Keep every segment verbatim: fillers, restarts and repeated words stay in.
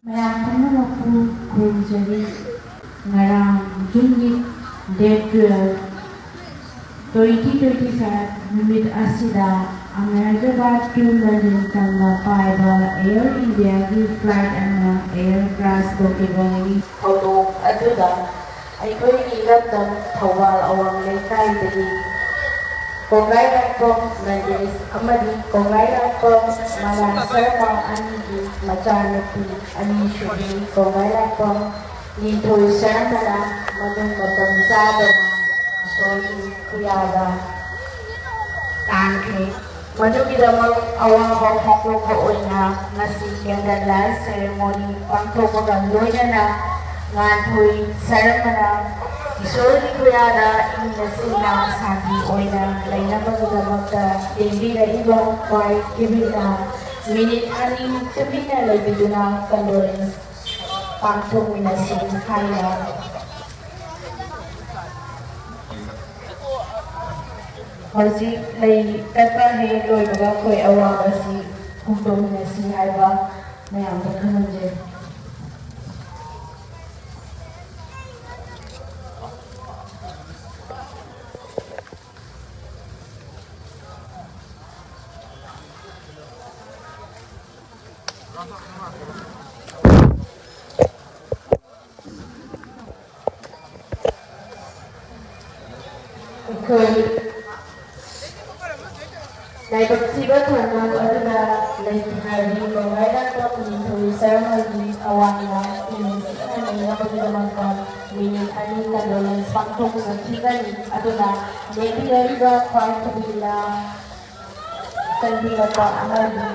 ꯃꯌꯥꯝ ꯄꯨꯝꯅꯃꯛꯄꯨ ꯈꯨꯔꯨꯝꯖꯔꯤ꯫ ꯉꯔꯥꯡ ꯖꯨꯟꯒꯤ date twelve, twenty twenty five ꯅꯨꯃꯤꯠ ꯑꯁꯤꯗ ꯑꯍꯃꯗꯥꯕꯥꯗ to ꯂꯟꯗꯟ ꯇꯝꯅ ꯄꯥꯏꯕ ꯑꯦꯌꯔ ꯏꯟꯗꯤꯌꯥꯒꯤ flight ꯑꯃ air crash ꯇꯧꯈꯤꯕꯅꯤ꯫ ꯊꯧꯗꯣꯛ ꯑꯗꯨꯗ ꯑꯩꯈꯣꯏꯒꯤ ꯏꯔꯝꯗꯝ ꯊꯧꯕꯥꯜ ꯑꯋꯥꯡ ꯂꯩꯀꯥꯏꯗꯒꯤ ꯀꯣꯡꯒꯥꯏꯂꯥꯛꯄꯝ ꯅꯔꯦꯁ ꯑꯃꯗꯤ ꯀꯣꯡꯒꯥꯏꯂꯥꯛꯄꯝ ꯃꯂꯥ ꯁꯔꯃ ꯑꯅꯤꯒꯤ ꯃꯆꯥꯅꯨꯄꯤ ꯑꯅꯤꯁꯨꯕꯤ ꯀꯣꯡꯒꯥꯏꯂꯥꯛꯄꯝ ꯅꯤꯡꯊꯧ ꯁꯔꯃꯅ ꯃꯅꯨꯡ ꯃꯇꯝ ꯆꯥꯗꯅ ꯏꯁꯣꯔꯒꯤ ꯈꯨꯌꯥꯗ ꯇꯥꯟꯈ꯭ꯔꯦ꯫ ꯃꯗꯨꯒꯤꯗꯃꯛ ꯑꯋꯥꯕ ꯐꯣꯡꯗꯣꯛꯄ ꯑꯣꯏꯅ ꯉꯁꯤ candle light ceremony ꯄꯥꯡꯊꯣꯛꯄꯒ ꯂꯣꯏꯅꯅ ꯉꯥꯟꯊꯣꯏ ꯁꯔꯃꯅ ꯏꯁꯣꯔꯒꯤ ꯈꯨꯌꯥꯗ ꯏꯪꯅ ꯆꯤꯛꯅ ꯁꯥꯟꯇꯤ ꯑꯣꯏꯅ ꯂꯩꯅꯕꯒꯤꯗꯃꯛꯇ ꯂꯦꯡꯕꯤꯔꯛꯏꯕ ꯈ꯭ꯋꯥꯏ ꯀꯤꯕꯤꯅ ꯃꯤꯅꯤꯠ ꯑꯅꯤ ꯇꯨꯃꯤꯟꯅ ꯂꯩꯕꯤꯗꯨꯅ condolence ꯄꯥꯡꯊꯣꯛꯃꯤꯟꯅꯁꯤ ꯍꯥꯏꯅ ꯍꯧꯖꯤꯛ ꯂꯩ ꯀꯠꯄ ꯍꯦꯛ ꯂꯣꯏꯕꯒ ꯑꯩꯈꯣꯏ ꯑꯋꯥꯕꯁꯤ ꯐꯣꯡꯗꯣꯛꯃꯤꯟꯅꯁꯤ ꯍꯥꯏꯕ ꯃꯌꯥꯝꯗ ꯈꯪꯍꯟꯖꯔꯤ꯫ ꯑꯩꯈꯣꯏ ꯂꯥꯏꯕꯛ ꯊꯤꯕ ꯊꯧꯗꯣꯛ ꯑꯗꯨꯗ ꯂꯩꯈꯤꯗ꯭ꯔꯕꯤ ꯀꯣꯡꯒꯥꯏꯂꯥꯛꯄꯝ ꯅꯤꯡꯊꯧ ꯁꯔꯃꯒꯤ ꯑꯋꯥꯡꯕ ꯏꯪꯅ ꯆꯤꯛꯅ ꯂꯩꯅꯕꯒꯤꯗꯃꯛꯇ ꯃꯤꯅꯤꯠ ꯑꯅꯤ condolence ꯄꯥꯡꯊꯣꯛꯆꯈꯤꯒꯅꯤ꯫ ꯑꯗꯨꯅ ꯂꯦꯡꯕꯤꯔꯛꯏꯕ ꯈ꯭ꯋꯥꯏ ꯈꯨꯕꯤꯅ ꯆꯪꯕꯤꯔꯛꯄ ꯑꯃꯗꯤ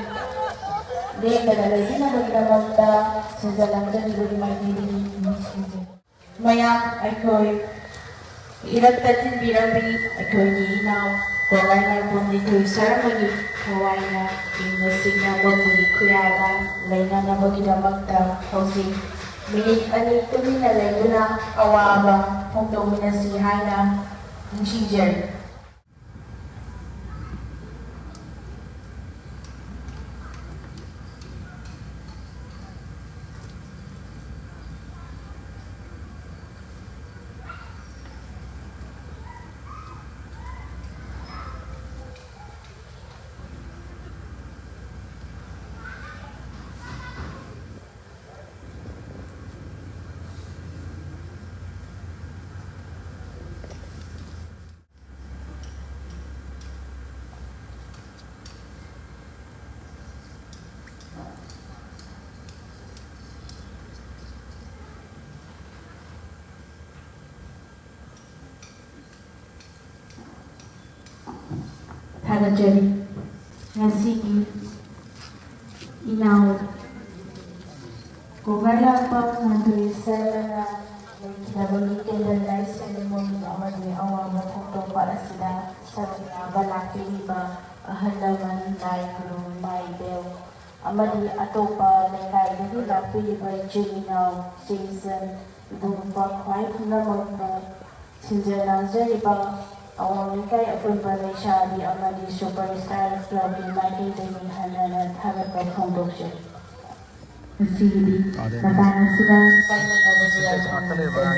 ꯂꯦꯡꯗꯅ ꯂꯩꯕꯤꯅꯕꯒꯤꯗꯃꯛꯇ ꯁꯤꯟꯖ ꯂꯥꯡꯖꯔꯤꯕꯒꯤ ꯃꯥꯏꯀꯩꯗꯒꯤ ꯅꯤꯡꯁꯤꯡꯖꯔꯤ꯫ ꯃꯌꯥꯝ ꯑꯩꯈꯣꯏ ꯏꯔꯛ ꯇꯛꯁꯤꯟꯕꯤꯔꯝꯃꯤ꯫ ꯑꯩꯈꯣꯏꯒꯤ ꯏꯅꯥꯎ ꯀꯣꯡꯒꯥꯏ ꯃꯥꯏꯕꯝ ꯅꯤꯡꯊꯧ ꯁꯔꯃꯒꯤ ꯊꯋꯥꯏꯅ ꯏꯪꯅ ꯆꯤꯛꯅ ꯃꯄꯨꯒꯤ ꯈꯨꯌꯥꯗ ꯂꯩꯅꯅꯕꯒꯤꯗꯃꯛꯇ ꯍꯧꯖꯤꯛ ꯃꯤꯅꯤꯠ ꯑꯅꯤ ꯇꯨꯃꯤꯟꯅ ꯂꯩꯗꯨꯅ ꯑꯋꯥꯕ ꯐꯣꯡꯗꯣꯛꯃꯤꯟꯅꯁꯤ ꯍꯥꯏꯅ ꯅꯤꯡꯁꯤꯡꯖꯔꯤ꯫ ꯊꯥꯒꯠꯆꯔꯤ꯫ ꯉꯁꯤꯒꯤ ꯏꯅꯥꯎ ꯀꯣꯕꯔꯂꯥꯛꯄꯝ ꯃꯟꯇ꯭ꯔꯤ ꯁꯔꯅ ꯂꯩꯈꯤꯗꯕꯒꯤ candle light ceremony ꯑꯃꯗꯤ ꯑꯋꯥꯕ ꯐꯣꯡꯗꯣꯛꯄ ꯑꯁꯤꯗ ꯁꯔꯨꯛ ꯌꯥꯕ ꯂꯥꯛꯄꯤꯔꯤꯕ ꯑꯍꯜ ꯂꯃꯟ, ꯂꯥꯏ ꯒꯨꯔꯨ, ꯏꯃꯥ ꯏꯕꯦꯜ ꯑꯃꯗꯤ ꯑꯇꯣꯞꯄ ꯂꯩꯀꯥꯏꯗꯒꯤ ꯂꯥꯛꯄꯤꯔꯤꯕ ꯏꯆꯤꯜ ꯏꯅꯥꯎ, ꯏꯆꯦ ꯏꯆꯟ, ꯏꯕꯨꯡ ꯏꯄ꯭ꯋꯥ ꯈ꯭ꯋꯥꯏ ꯄꯨꯝꯅꯃꯛꯄꯨ ꯁꯤꯟꯖ ꯂꯥꯡꯖꯔꯤꯕ ꯑꯋꯥꯡ ꯂꯩꯀꯥꯏ ꯑꯄꯨꯟꯕ ꯂꯩꯁꯥꯕꯤ ꯑꯃꯗꯤ Super Star Clubꯀꯤ ꯃꯥꯏꯀꯩꯗꯒꯤ ꯍꯟꯅ ꯍꯟꯅ ꯊꯥꯒꯠꯄ ꯐꯣꯡꯗꯣꯛꯆꯔꯤ꯫ ꯉꯁꯤꯒꯤꯗꯤ ꯃꯇꯥꯡ ꯑꯁꯤꯗ ꯄꯥꯏꯅꯅꯕꯒꯤ ꯌꯥꯊꯪ ꯅꯤꯖꯔꯤ꯫